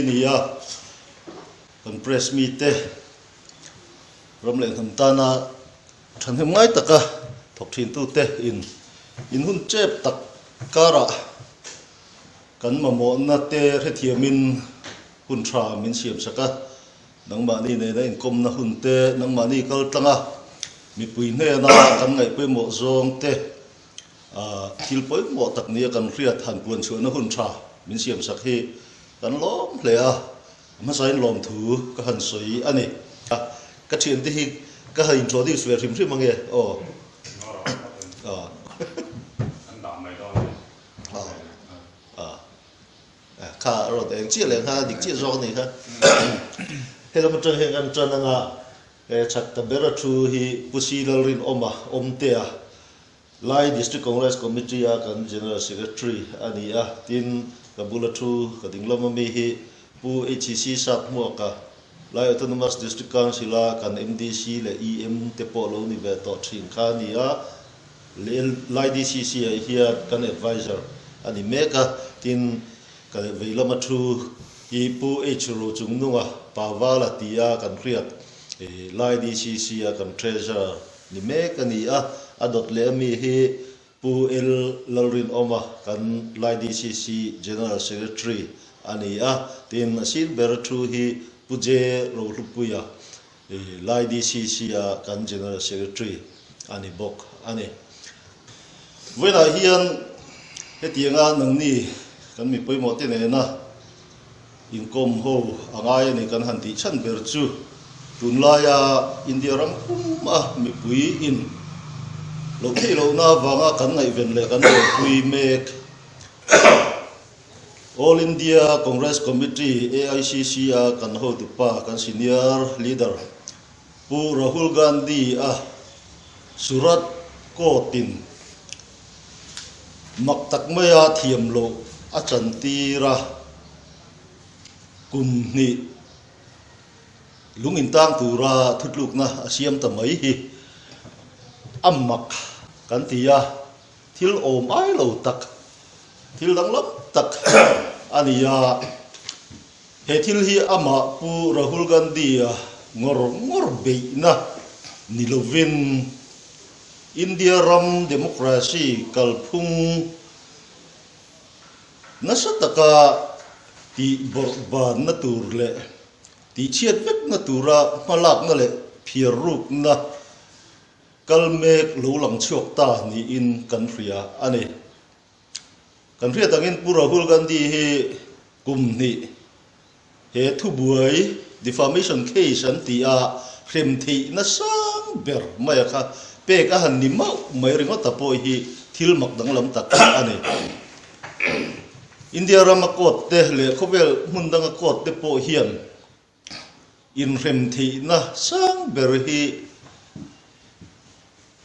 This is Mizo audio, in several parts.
ni a, kan press mite ram leh hnam tana thahnem ngai taka thawk thintute in in hun chep tak karah kan mamawhna te hrethiamin hun tha min siam sak a, nangmahni nena inkawmna hun te, nangmahni kal tlanga mipui hnena kan ngaihpawimawh zawng te, Thil pawimawh tak nia kan hriat han puan chhuahna hun tha min siamsak hi kan lawm hle a, a hmasain lawmthu ka han sawi a ni. Ka thiante hi ka han introduce ve hrim hrim ange aw. Kha rawn eng chiah leh kha dik chiah zawk a nih kha. Helam atang hian kan tan anga chhak ta bera thu hi Pu Si Lalrinawma Awmtea Lai District Congress Committee a kan General Secretary a ni a, tin ka bula thu ka ding lawm ami hi Pu HCC Sakhmuaka, Lai Autonomous District Council a kan MDC leh EM te pawh lo ni ve tawh thin kha a ni a, Lai DCC ah hian kan Adviser a ni mek a, tin ka vei lama thu hi Pu H Rochungnunga Pavala ti a kan hriat Lai DCC a kan Treasurer Ni mek a ni a, a dawt leh ami hi Pu L Lalrinawma kan Lai DCC General Secretary a ni a, tin a sir ber thu hi Pu J Rohlupuia Lai DCC a kan General Secretary a ni bawk a ni. Vawiinah hian hetianga nangni kan mi pawimawh te nena Inkawm ho a ngai a ni kan han tih chhan ber chu tunlaia India ram pum a mipui in loh theih lohna avanga kan ngaihven leh kan buaipui mek. All India Congress Committee, AICC, a kan hotupa kan senior leader Pu Rahul Gandhi a Surat court in Mak tak maia thiam loh a chantir a, kum hnih lung intang tura thutlukna a siam ta mai hi a mak kan ti a, thil awm ai lo tak, thil danglam tak a ni a. He thil hi amah Pu Rahul Gandhi-a ngawr ngawr beihna ni lovin India ram democracy kalphung nasa taka tih bawrhbanna tur leh tihchhiat vekna tura hmalakna leh phiarrukna kal mek lo lang chhuak ta niin kan hria a ni. Kan hriat angin Pu Rahul Gandhi hi kum hnih he thubuai defamation case an tih a hrem theihna sang ber mai a kha pek a han ni mauh mai ringawt a pawh hi thil mak danglam tak a ni. India rama court te leh khawvel hmun danga court te pawh hian Inhrem theihna sang ber hi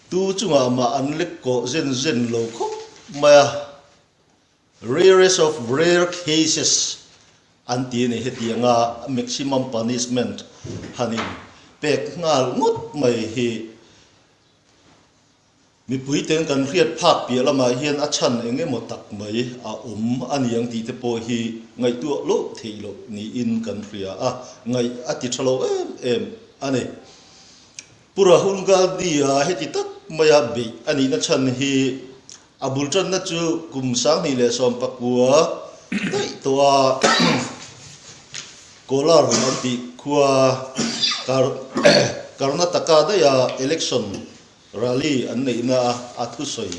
tu chungah mah an lek kawh zen zen lo khawp mai a, rarest of rare cases an ti a ni. Hetianga maximum punishment han in pek nghal ngawt mai hi Mipui ten kan hriat phak piah lamah hian a chhan eng emaw tak mai a awm a ni ang tih te pawh hi ngaihtuah loh theih loh niin kan hria a, ngaih a ti tha lo em em a ni. Pu Rahul Gandhi-a heti tak maia beih a nihna chhan hi a bul tanna chu kum 2019 daih tawh a Kolar an tih khua Karnataka daiha election Rally an neihna a a thusawi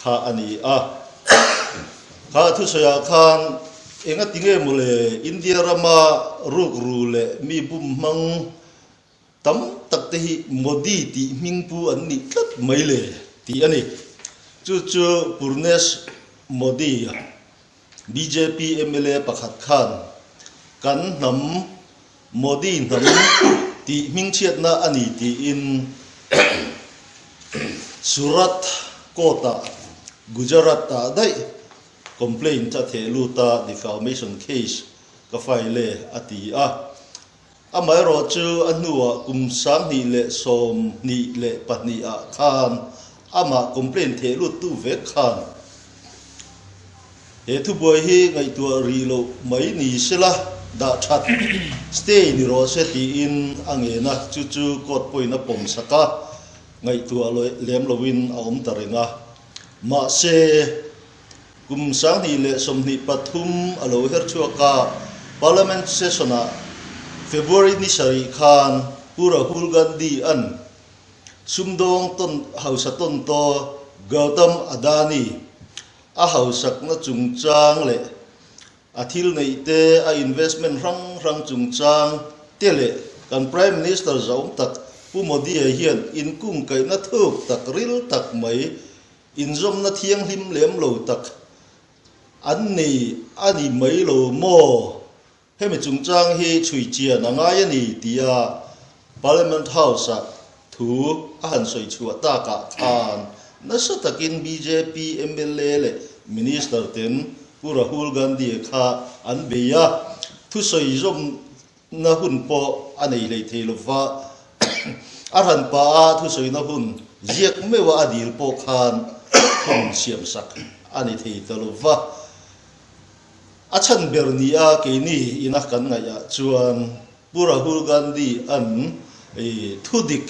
kha a ni a. Kha a thusawiah khan enga ti nge mawle India rama rukru leh mi bum hmang tam tak te hi Modi tih hming pu an nih tlat mai le tih a ni. Chu chu Purnesh Modi a bjp mla pakhat khan kan hnam Modi hnam tih hmingchhiatna a ni tiin Surat court-ah Gujarat-ah daih complaint a theh lut a, defamation case ka file e a ti a. Amaherawh chu a hnuah kum 2022 ah khan amah complaint theh luttu vek khan he thubuai hi ngaihtuah rih loh mai ni sela. dah that, stay, ni rawh se tiin a ngen a, chu chu court pawhin a pawm sak a, ngaihtuah lem loin a awm ta reng a. Mahse, kum 2023 a lo her chhuak a, Parliament session-ah February ni sarih khan Pu Rahul Gandhi an sumdawng tawn hausa tawn taw Gautam Adani a hausakna chungchang leh a thil neih te, a investment hrang hrang chungchang te leh kan Prime Minister zauh tak Pu Modi-a hian inkungkaihna thuk tak ril tak mai, inzawmna thianghlim lem lo tak an nei a ni mai lo maw? Hemi chungchang hi chhui chian a ngai a ni tia Parliament House-ah thu a han sawi chhuah takah khan nasa takin bjp mla leh Minister ten Pu Rahul Gandhi-a kha an bei a, thusawi zawmna hun pawh a nei hlei thei lova, a hran pah a thusawina hun ziak meuha a dil pawh khan hun siamsak a ni thei ta lova. A chhan ber ni a keini ina kan ngaih ah chuan Pu Rahul Gandhi an thudik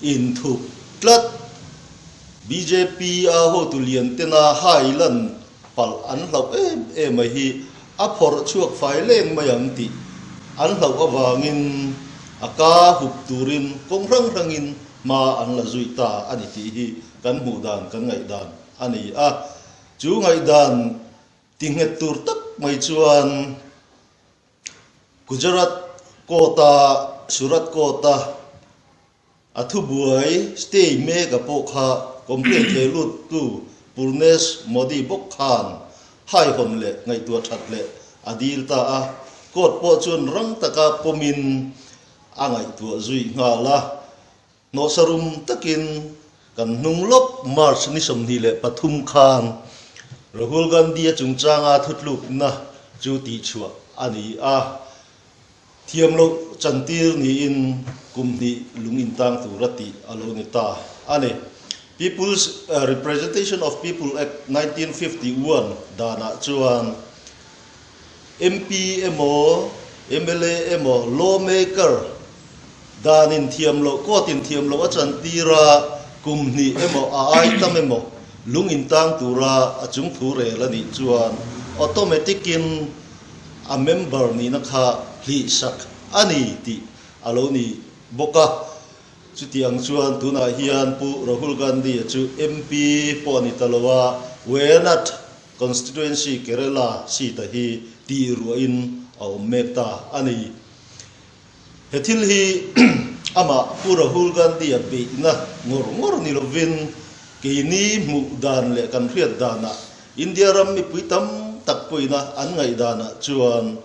inthup tlat bjp a hotu lian tena hai lan palh an hlauh em em a hi a phawrh chhuak fai leng mai ang tih an hlauh avangin a ka hup turin kawng hrang hrangin hma an la zui ta a ni tih hi kan hmuh dan kan ngaih dan a ni a. Chu ngaihdan ti nghet tur tak mai chuan Gujarat court-a Surat court-a a thubuai stay mek-a pawh kha complaint thei luttu Purnesh Modi bawk khan haihawn leh ngaihtuah that leh a dil ta a, court pawh chuan rang taka pawmin a ngaihtuah zui nghal a. Hnawhsarum takin kan hnung lawk March ni 23 khan Rahul Gandhi-a chungchanga thutlukna chu tihchhuah a ni a, thiam loh chantir niin kum hnih lung intang tura tih a lo ni ta a ni. People's Representation of People Act 1951 danah chuan MP emaw, mla emaw, lawmaker, dan inthiam loh, court inthiam loh a chantir a, kum hnih emaw, a ai tam emaw, lung intang tura a chung thu rel a nih chuan automatic in a member nihna kha hlihsak a ni tih a lo ni bawk a. Chutiang chuan tunah hian Pu Rahul Gandhi-a chu MP pawh a ni ta lo a, Wayanad Constituency Kerala seat a hi tih ruahin a awm mek ta a ni. He thil hi amah Pu Rahul Gandhi-a beihna ngawr ngawr ni lovin keini hmuh dan leh kan hriat danah India ram mipui tam tak pawhina an ngaih danah chuan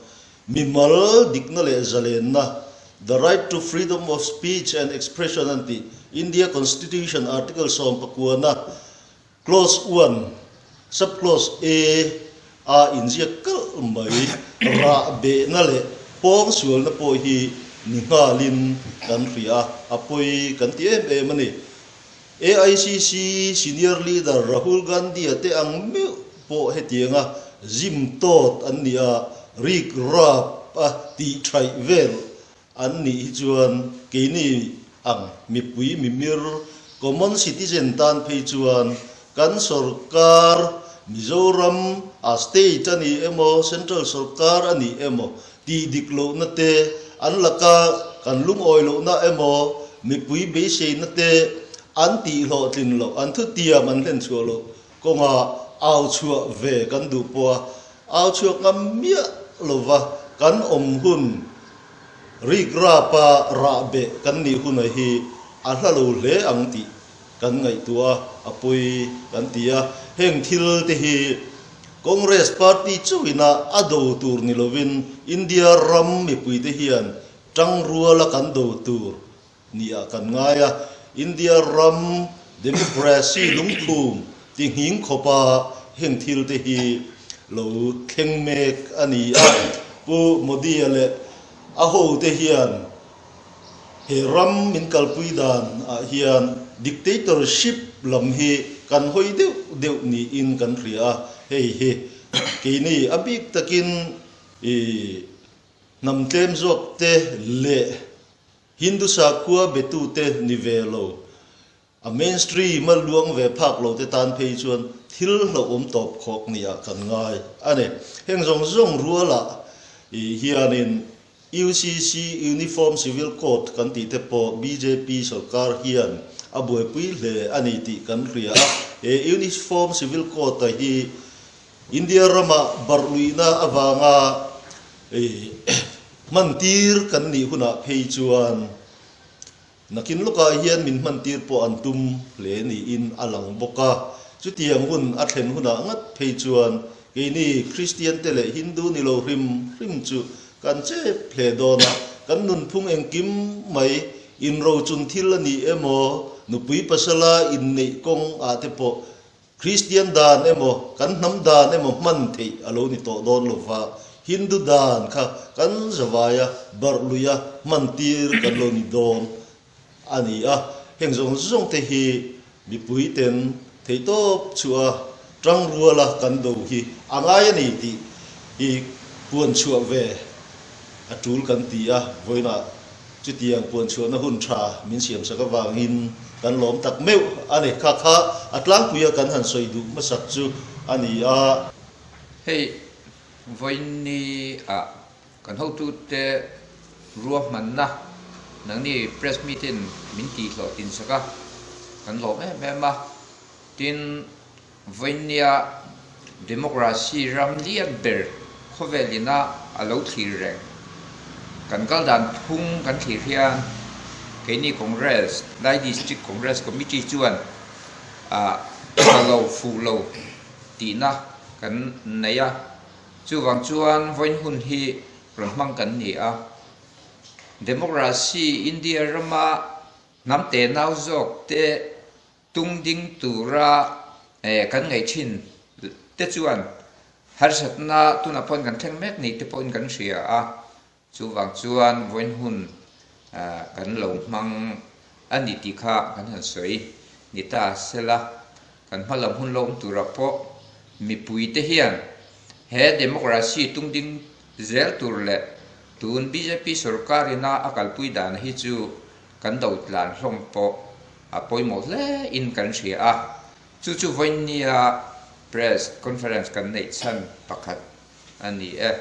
mimal dikna leh zalenna, the right to freedom of speech and expression an tih India Constitution Article 19-na Clause 1, Sub-clause A a inziak kalh mai. Rah behna leh pawng sualna pawh hi ni nghalin kan hria a, a pawi kan ti em em a ni. AICC Senior Leader Rahul Gandhi-a te ang meuh pawh hetianga zim tawt an ni a, rik rap a tih thaih vel An nih hi chuan keini ang mipui mimir, common citizen, tan phei chuan kan sorkar, Mizoram a state a ni emaw, central sorkar a ni emaw tih dik lohna te, an laka kan lungawi lohna emaw, mipui beiseina te an tih hlawhtlin loh, an thutiam an hlen chhuah loh kawnga au chhuah ve kan duh pawh a, au chhuak ngam miah lova kan awm hun rikrapa rah beh kan nih hunah hi a hla lo hle ang tih kan ngaihtuah a, a pawi kan ti a. Heng thil te hi Congress party chauhina a do tur ni lovin India ram mipuite hian tangruala kan do tur nia kan ngai a, India ram democracy lungphum ti nghing khawpa heng thil te hi lo thleng mek a ni a. Pu Modi-a leh a hote hian he ram min kalpui dan ah hian dictatorship lam hi kan hawi deuh deuh niin kan hria a, hei hi keini a bik takin i. Hnam tlem zawkte leh Hindu sakhua betute ni ve lo, a mainstream a luang ve phak lo te tan phei chuan thil hlauhawm tawp khawk nia kan ngai a ni. Heng zawng zawng rualah hianin UCC, Uniform Civil Code, kan tih te pawh bjp sorkar hian a buaipui hle a ni tih kan hria a. He Uniform Civil Code-a hi India rama barhluihna avanga hmantir kan nih hunah phei chuan nakin lawkah hian min hmantir pawh an tum hle niin a lang bawk a. Chutiang hun a thlen hunah ngat phei chuan keini Kristian te leh Hindu ni lo hrim hrim chu kan chep hle dawn a, kan nunphung engkim mai inrochun thil a ni emaw, nupui pasala inneih kawng ah te pawh Kristian dan emaw, kan hnam dan emaw hman theih a lo ni tawh dawn lo va, Hindu dan kha kan zavaia barh luia hman tir kan lo ni dawn a ni a. Heng zawng zawng te hi mipui ten theihtawp chhuah a tang ruala kan do hi a ngai a ni tih hi puan chhuah ve a tul kan ti a, vawiinah Chutiang puanchhuahna hun tha min siamsak avangin kan lawm tak meuh a ni. Kha kha a tlangpuia kan han sawi duh hmasak chu a ni a. Hei, vawiinni ah kan hotute ruahmanna nangni press meeting min tihhlawhtin sak a, kan lawm em em a. Tin, vawiinnia democracy ram lian ber khawvel ina a lo thlir reng. Kan kal dan phung kan thlir hian keini Congress, Lai District Congress Committee chuan ah tha lo, fuh lo tihna kan nei a. Chuvang chuan vawiin hun hi rawn hmang kan ni a. Democracy India rama hnam tenau zawk te Tung ding tura kan ngaih thin te chuan harsatna tunah pawhin kan thleng mek ni te pawhin kan hria a, chuvang chuan vawiin hun kan lo hmang a ni tih kha kan han sawi ni ta sela, kan hma lam hun lo awm turah pawh mipui te hian he democracy tung ding zel tur leh tun bjp sorkar ina a kalpui dan hi chu kan do tlan hlawm pawh a pawimawh hle in kan hria a, chu chu vawiinnia press conference kan neih chhan pakhat a ni e.